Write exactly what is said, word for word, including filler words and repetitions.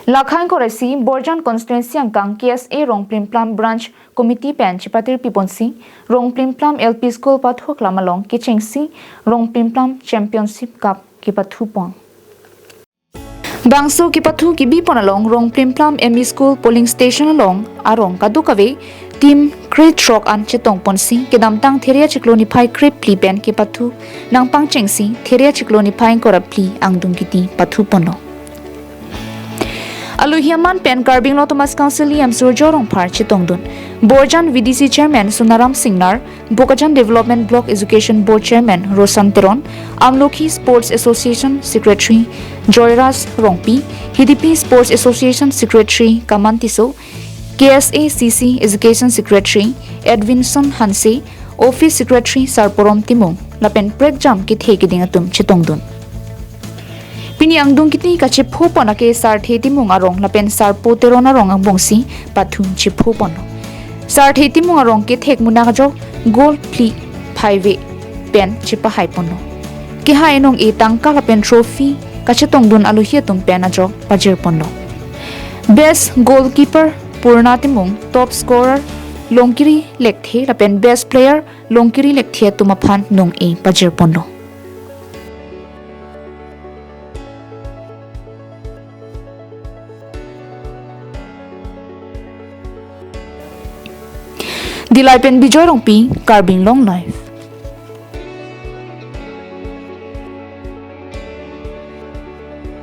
Lakhang koresi Borjan constituency angkang K S A Rongplimplam branch committee pen chepatir piponsi Rongplimplam L P school pathu aklam along kechengsi Rongplimplam Championship Cup kepathu pon. Bangso kepathu kebi pon along Rongplimplam M E school polling station along arong kadokave team krethrok an chetong ponsi kedamtang There achiklo niphai krephli pen kepathu nangpangchengsi There achiklo niphai ingkoi ra phli angdung kiti pathu ponlo. Alohi aman pen Karbi Anglong Autonomous Council E M Surjya Rongphar chetongdun. Borjan V D C Chairman Sonaram Singnar, Bokajan Development Block Education Board Chairman Roshan Teron, Amlokhi Sports Association Secretary Joyraj Rongpi, Hidipi Sports Association Secretary Kaman Tisso, K S A C C Education Secretary Edwinson Hanse, Office Secretary Sarporom Timung, lapen prekjam kethe keding atum chetongdun. Pini angdung kiti kachepho pon ake Sarthe Timung arong lapen Sarpo Teron arong angbongsi pathu chepho ponlo. Sarthe Timung arong kethek munak ajok goal phli phaive pen chepahai ponlo. Kehai nong-e tangka lapen trophy kachetongdun alohi atum pen ajok pajir ponlo. Best goalkeeper Purna Timung, top scorer Longkiri Lekthe lapen best player Longkiri Lekthe atum aphan nong-e pajir ponlo. Dillai pen Bijoy Rongpi, Karbi Anglong Live.